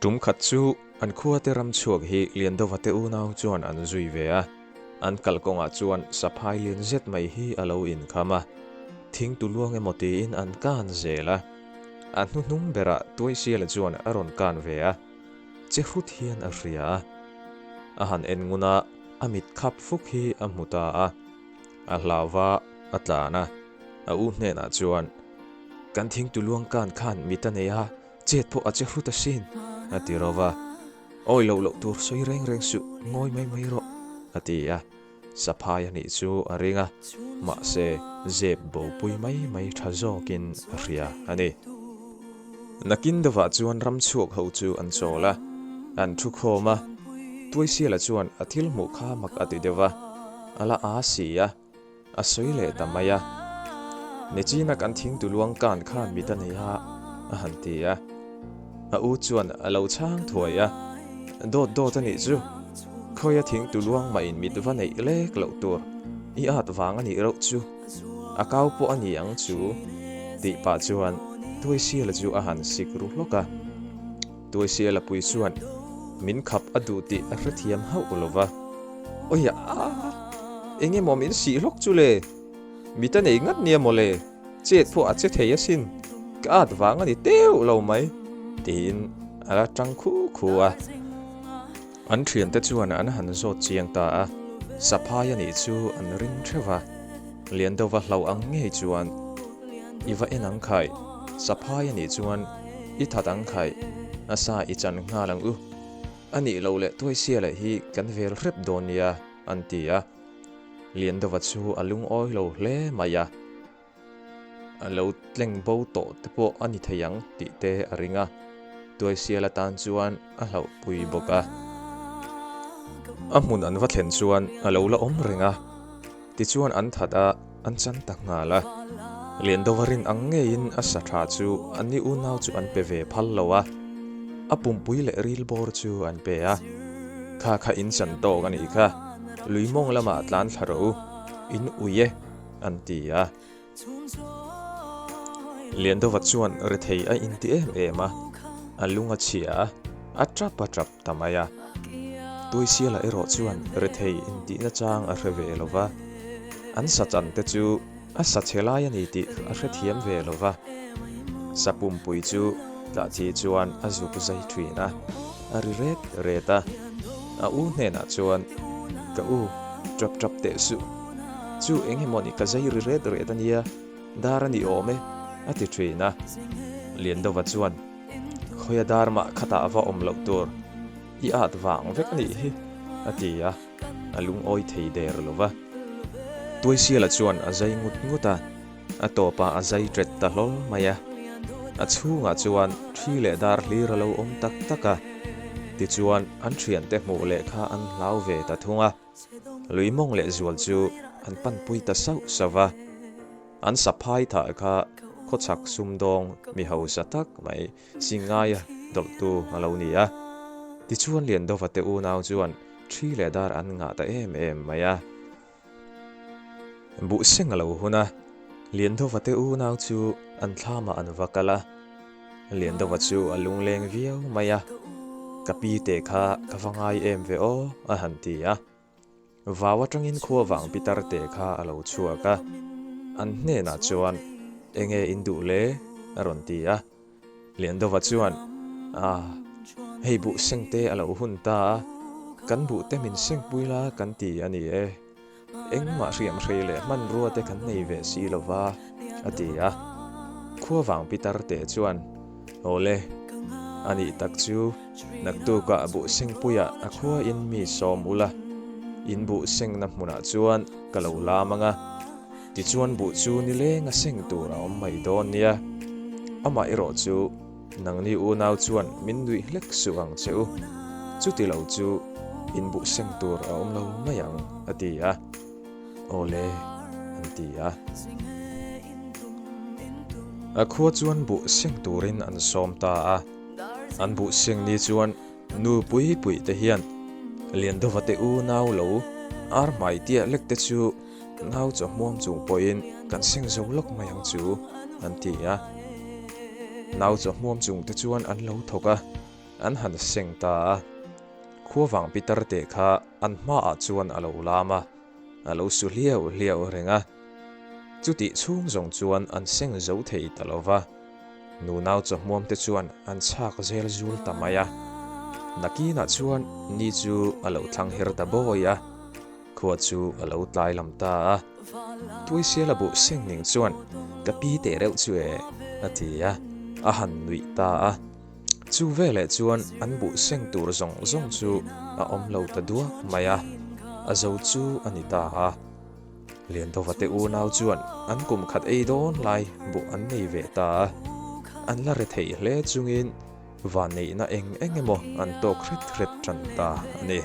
Tum khat chu an khuate ram chhuak hi Liandova te unau chuan an zui ve a, an kalkawngah chuan saphai lian zet mai hi a lo inkham a, thing tu luang emaw tiin an kan zel a. A hnuhnung berah Tuaisiala chuan a rawn kan ve a, che hrut hian a hria a. A han en ngun a, a mit khap fuk hi a hmu ta a. A hlau va, a tlan a. A u hnenah chuan, Kan thing tu luang kan khan mit a nei a, chet pawh a che hrut asin, a ti ro va. Awi loh loh tur sawi reng reng suh, ngawi mai mai rawh, a ti a. Saphai a nih chu a ring a, mahse zep bopui mai mai tha zawkin a hria a ni. Nakin deuhah chuan ram chhuak ho chu an chawl a, an thu khawm a. Tuaisiala chuan a thil hmuh kha mak a ti deuh va, a la aa si a. A sawi leh ta mai a. Nichina kan thingtu luang kan khan mit a nei a, a han ti a. A u chuan a lo chhang thuai a, Dawt dawt a nih chu, khawia thingtu luang mah in mit va neih lek loh tur, i at vang a nih reuh chu, a kau pawh a ni ang chu, tih pah chuan Tuaisiala chu a han sik ru hlawk a. Tuaisiala pui chuan min khap a duh tih a hrethiam hauh lo va. Awia a! Eng emaw min sih hlawk chu le? Mit a nei ngat nia maw le? Chet pawh a che thei asin, ka at vang a ni teuh lo mai, tiin a la tang khu khu a. An thiante chuan an han zawt chiang ta a, Saphai a nih chu an ring theuh va. Liandova hlau ang ngei chuan, I va en ang khai, Saphai a nih chuan i that ang khai, a sa i chan nghal ang u. A nih loh leh Tuaisia leh hi kan vel hrep dawn nia, an ti a. Liandova chu a lungawi lo hle mai a. A lo tleng bo tawh te pawh a ni thei ang tih te a ring a. Tuaisial atan chuan a hlauhpui bawk a. A hmun an va thlen chuan a lo la awm reng a. Tichuan an that a, an chan ta nghal a. Liandova rin ang ngeiin a sa tha chu anni unau chu an pe ve phal lo a, a pumpui leh ril bawr chu an pe a. Kha kha in chan tawk a nih kha, lui mawng lamah tlan thla rawh u, in ui e, an ti a. Liandova chuan rethei a inti em em a, a lung a chhia a, a tap a tap ta mai a. Tuaisiala erawh chuan rethei intihna chang a hre ve lo va, an sa chan te chu a sa chhe lai a ni tih a hrethiam ve lo va. Sa pumpui chu tlah thi chuan a zuk zai thin a, a ri ret ret a. A u hnenah chuan, Ka u, tap tap teh suh. Chu eng emaw ni ka zai ri ret ret a nia, dar a ni awm e, a ti thin a. Liandova chuan, Khawia dar mah khatah va awm loh tur, i at vang vek a nih hi, a ti a, a lungawi thei der lo va. Tuaisiala chuan a zai ngut ngut a, a tawpah a zai ṭet ta hlawl mai a. A chhungah chuan ṭhi leh dar hlir a lo awm tak tak a, tichuan an ṭhiante hmuh leh kha an hlau ve ta thung a. Lui mawng leh zual chu an panpui ta sauh sauh va. An saphai thah kha khawchhak sumdawng mi hausa tak mai Singaia dawlhtu a lo ni a. Tichuan Liandova te unau chuan ṭhi leh dar an ngah ta em em mai a. Buh seng a lo hun a, Liandova te unau chu an thlamah an va kal a. Liandova chu a lungleng viau mai a, Ka pi te kha ka va ngai em ve aw, a han ti a. Vau atangin khua vang pitar te kha a lo chhuak a, an hnenah chuan, Enge in duh le? a rawn ti a. Liandova chuan, Ah, hei buh seng te a lo hun ta a, kan buh te min sengpui la kan ti a ni e. Engmah hriamhrei leh hmanrua te kan nei ve si lo va, a ti a. Khuavang pitar te chuan, Awle, a nih tak chu, naktukah buh sengpuiah a khuain mi sawm ula, in buh sengna hmunah chuan ka lo lam ang a, tichuan buh chu nileng a seng tur a awm mai dawn nia. Amah erawh chu Nangni unau chuan min nuih hlek suh ang che u, chuti lo chu inbuh seng tur a awm lo mai ang, a ti a. Awle, an ti a. A khua chuan buh seng turin an sawm ta a. An buh seng ni chuan nu pui pui te hian Liandova te unau lo ar hmai tiah lek te chu Nau chaw hmuam chung pawhin kan seng zo lawk mai ang chu, an ti a. Nau chaw hmuam chung te chuan an lo thawk a. An han seng ta a. Khuavang pitar te kha an hmaah chuan a lo lam a, a lo su hliau hliau reng a. Chutih chhung zawng chuan an seng zo thei ta lo va. Nunau chawhmuam te chuan an chhak zel zul ta mai a. Nakinah chuan ni chu a lo thlang her ta bawi a, khua chu a lo tlai lam ta a. Tuaisiala buh seng ning chuan ka pi teh reuh chu e a ti a, a han nuih ta a. Chu veleh chuan an buh seng tur zawng zawng chu a awm lo ta duak mai a, a zo chu a ni ta a. Liandova te unau chuan an kum khat ei dawn lai buh an nei ve ta a, an la re thei hle chungin vanneihna eng eng emaw an tawk hret hret tan ta a ni.